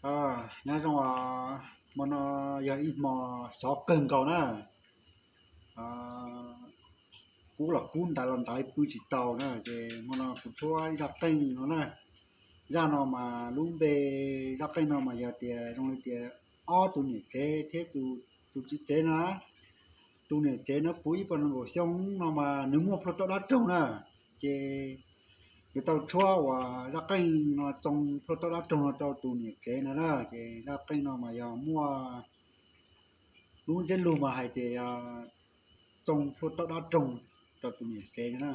Nyob zoo, hmo no yog ib hmo xov kawg nkaus na. Kub los kub, ntaiv los ntaiv, pw tsis tau na, ces hmo no kuv tshuab ib zaj qeej no na. Zaj no mas lub npe zaj qeej no mas yog tias zoo li tias ob tus niam tsev thiab tus txiv tsev no. Tus niam tsev no puv ib puas nees nkaum xyoo no mas nws muaj plhuav taub dab roog na, ces nws tau tshuab uas zaj qeej no tsoo plhuav taub dab roog no rau tus niam tsev no na. Ces zaj qeej no mas yog muaj lub ntsiab lus mas hais tias tsoo plhuav taub dab roog rau tus niam tsev no na.